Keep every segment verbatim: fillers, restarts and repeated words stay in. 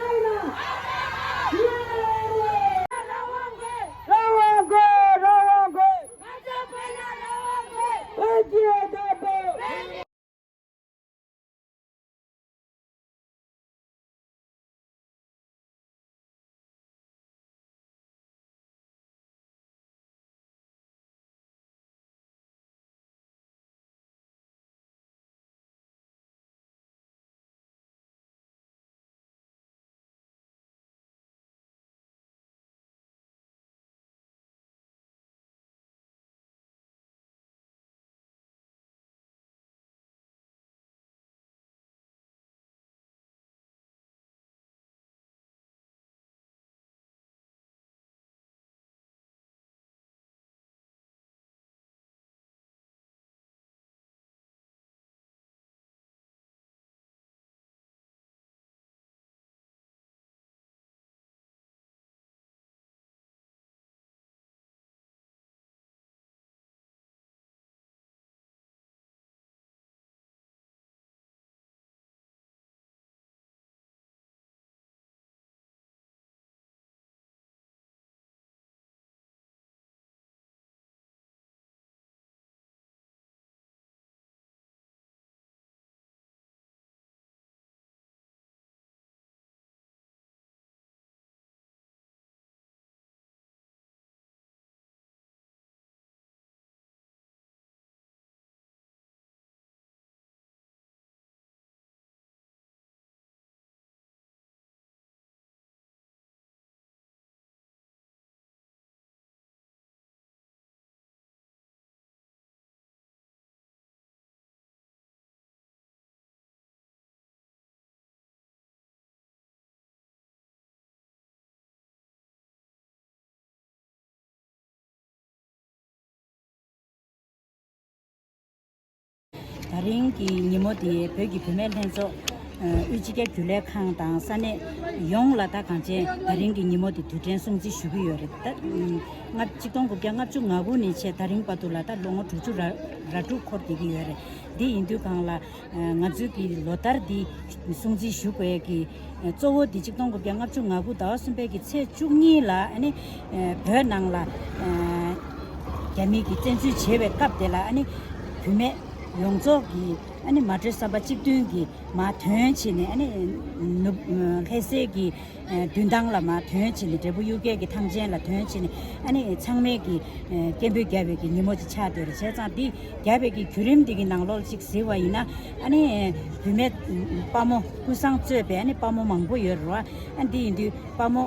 རང་དབང་དགོས། རང་དབང་དགོས། རང་དབང་དགོས། བོད་ཀྱི་བདག་པོ། ད་རིང་གི་ཉིན་མོ་དེ་བོད་ཀྱི་བུད་མེད་ལྷན་ཚོགས། ཨ། དབུས་སྤྱི་ཁྱབ་རྒྱུན་ལས་ཁང་དང་ས་གནས་ཡོངས་ལ་ད་གང་ཅི་ད་རིང་གི་ཉིན་མོ་དེ་དུས་དྲན་སྲུང་བརྩི་ཞུ་གི་ཡོད་རེད། ད་ལྔ་ཆིག་སྟོང་དགུ་བརྒྱ་ལྔ་བཅུ་ང་དགུ་ནས་བྱས་ད་རིང་བར་དུ་ལ་ད་ལོ་ངོ་དྲུག་ཅུ་ར་ར་དྲུག་འཁོར་བསྡད་ཀྱི་ཡོད་རེད། འདི་ཡིན་དུས་སྒང་ལ། ང་ཚོའི་གི་ལོ་ལྟར་འདི་སྲུང་བརྩི་ཞུ་དགོས་ཀྱི་གཙོ་བོ་འདི་ཆིག་སྟོང་དགུ་བརྒྱ་ལྔ་བཅུ་ང་དགུ་ཟླ་བ་གསུམ་པའི་གི་ཚེས་བཅུ་གཉིས་ལ་ཨ་ནི་བོད་ནང་ལ་རྒྱ་མི་གིས་བཙན་འཛུལ་བྱས་པའི་སྐབས་དེ་ལ་ཨ་ནི་བུད་མེད་ཡོངས་རྫོགས་ཀྱི་ ཨ་ནི་མ་གྲོས་བསམ་པ་གཅིག་མཐུན་གྱིས་མར་ཐོན་བྱས་ནས། ཨ་ནི་ནུབ་ལྷ་སའི་གི་མདུན་ཐང་ལ་མར་ཐོན་བྱས་ནས། འབྲས་སྤུངས་གཡུལ་རྒྱལ་གྱི་ཐང་ཆེན་ལ་ཐོན་བྱས་ནས། ཨ་ནི་ཚང་མས་ཀྱི་སྐད་འབོད་བརྒྱབ་པའི་གི་ཉིན་མོ་ཅིག་ཆགས་བསྡད་ཡོད་རེད། བྱས་ཙང་འདི་བརྒྱབ་པའི་གི་བརྒྱུད་རིམ་འདི་གི་ནང་ལོགས་ཅིག་གཟིགས་པ་ཡིན་ན། ཨ་ནི་བུད་མེད་དཔའ་མོ་ཀུན་བཟང་གཙོས་པའི་ཨ་ནི་དཔའ་མོ་མང་པོ་ཡོད་རེད་བ། ཨ་འདི་ཡིན་དུས་དཔའ་མོ་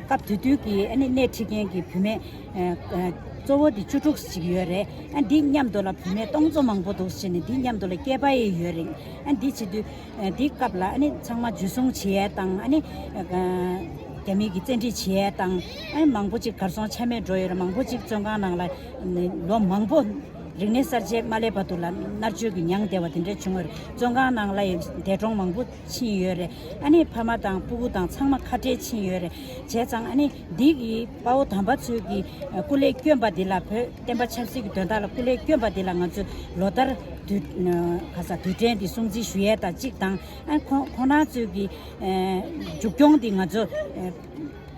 སྐབས་དེ་དུས་ཀྱི་ཨ་ནི་སྣེ་ཁྲིད་མཁན་གྱི་བུད་མེད། ཨ་གཙོ་བོ་དེ་བཅུ་དྲུག་ཅིག་ཡོད་རེད། ཨ་འདི་མཉམ་དུ་ལ་བུད་མེད་སྟོང་ཚོ་མང་པོ་འདུག་ཟེར་ནས། འདི་མཉམ་དུ་ལ་སྐྱེས་པ་ཡི་ཡོད་རེད། ཨ་འདི་བྱེད་དུས་ཨ་འདི་སྐབས་ལ་ཨ་ནི་ཚང་མ་འཇུ་བཟུང་བྱེད་ཡས་དང་། ཨ་ནི་ཨ་རྒྱ་མི་གི་བཙན་ཁྲིད་བྱེད་ཡས་དང་། ཨ་ནི་མང་པོ་ཅིག་གར་སོང་ཆ་མེད་འགྲོ་ཡོད་རེད། མང་པོ་ཅིག་བཙོན་ཁང་ནང་ལ་ལོ་མང་པོ་རིག་གནས་གསར་བརྗེ་མ་སླེབས་བར་དུ་ལ་མནར་གཅོད་ཀྱི་མྱངས་བསྡད་པ་དེ་འདྲ་བྱུང་བ་རེད། བཙོན་ཁང་ནང་ལ་ཡང་འདས་གྲོངས་མང་པོ་ཕྱིན་ཡོད་རེད། ཨ་ནི་ཕ་མ་དང་སྤུ་གུ་དང་ཚང་མ་ཁ་བྲལ་ཕྱིན་ཡོད་རེད། བྱས་ཙང་ཨ་ནི་འདི་གི་དཔའ་བོ་དམ་པ་ཚོས་ཀྱི་སྐུ་ལས་བསྐྱོན་པ་འདི་ལ། བོད་བསྟན་པ་ཆབ་སྲིད་ཀྱི་དོན་དག་ལ་སྐུ་ལས་བསྐྱོན་པ་འདི་ལ་ང་ཚོས་ལོ་ལྟར་དུས་ག་ས་དུས་དྲན་འདི་སྲུང་བརྩི་ཞུ་ཡས་དང་གཅིག་དང་། ཨ་ཁོང་ཁོང་རྣམ་ཚོས་ཀྱི་མཇུག་སྐྱོང་འདི་ང་ཚོ་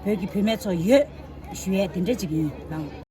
བོད་ཀྱི་བུད་མེད་ཚོ་ཡོད་ཞུ་ཡས་འདི་འདྲ་ཅིག་ཡིན། ལགས།